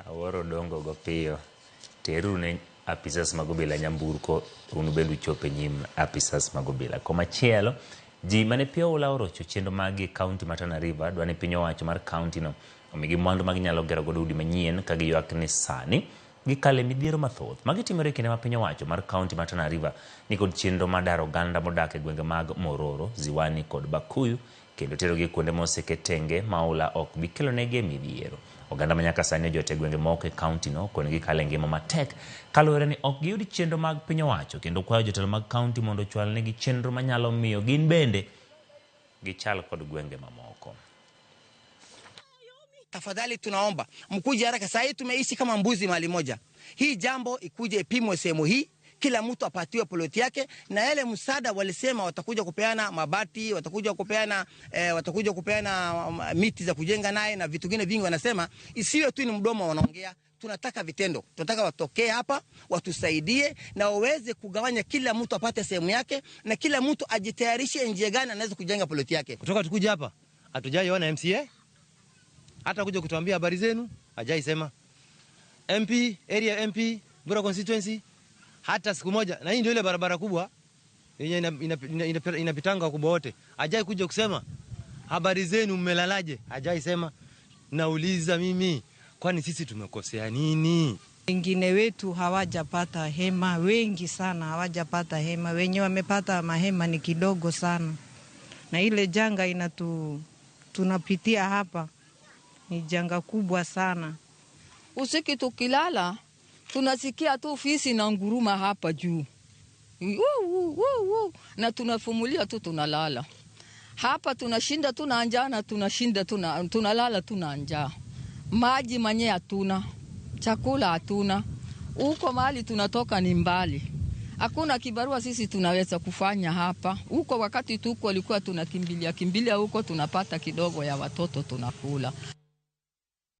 Awuoro dongo go piyo. Teruru ne apisas mag obila nyamburko un bende uchop e nyim apisas mag obila. Komachielo, ji mane pi oula orocho chenro maggi e kaunti ma Tana River dwa ni piny owacho mar kaunti no omigi mwandu ma ginyalo gero godo udi manyien ka giywak ni sani gikale midhiero mathoth. Magi timore e kinde ma piny owacho mar kaunti ma Tana River nikod chenro mar daro oganda modak e gwenge mag Mororo, Ziwani kod Bakuyu kendo terogi kuonde moseket tenge ma oula ok bi kelonegi midhiero. Oganda ma nyaka sani ojot e gwenge moko e kaunti no koni gikalo e ngima matek kaluwore ni ok giyud chenro mag piny owacho kendo kwayo jotelo mag kaunti mondo ochwalnegi chenro manyalo miyo gin bende gichal kod gwenge mamoko. Tafadhali tunaomba mkuje haraka. Saa hii tumeishi kama mbuzi mahali moja. Hii jambo ikuje ipimwe sehemu hii, kila mtu apatiwe ploti yake, na yale msaada walisema watakuja kupeana mabati, watakuja kupeana watakuja kupeana miti za kujenga naye na vitu vingine vingi. Wanasema isiwe tu ni mdomo wanaongea, tunataka vitendo, tunataka watokee hapa watusaidie na waweze kugawanya, kila mtu apate sehemu yake na kila mtu ajitayarishe njia gani anaweza kujenga ploti yake. Kutoka tukuja hapa hatujaiona MCA hata kuja kutuambia habari zenu, hajaisema. MP area MP Bura constituency hata siku moja, na hii ndio ile barabara kubwa yenye inapitanga wakubwa wote, hajai kuja kusema habari zenu, mmelalaje? Hajaisema. Nauliza mimi, kwani sisi tumekosea nini? Wengine wetu hawajapata hema, wengi sana hawajapata hema, wenye wamepata mahema ni kidogo sana, na ile janga tunapitia hapa ni janga kubwa sana. Usiku tukilala tunasikia tu fisi na nguruma hapa juu, na tunafumulia tu tunalala hapa, tunashinda tuna njaa na tunashinda tunalala tuna njaa, maji manye hatuna, chakula hatuna, huko mahali tunatoka ni mbali, hakuna kibarua sisi tunaweza kufanya hapa. Huko wakati tuko walikuwa tunakimbilia kimbilia huko, tunapata kidogo ya watoto tunakula.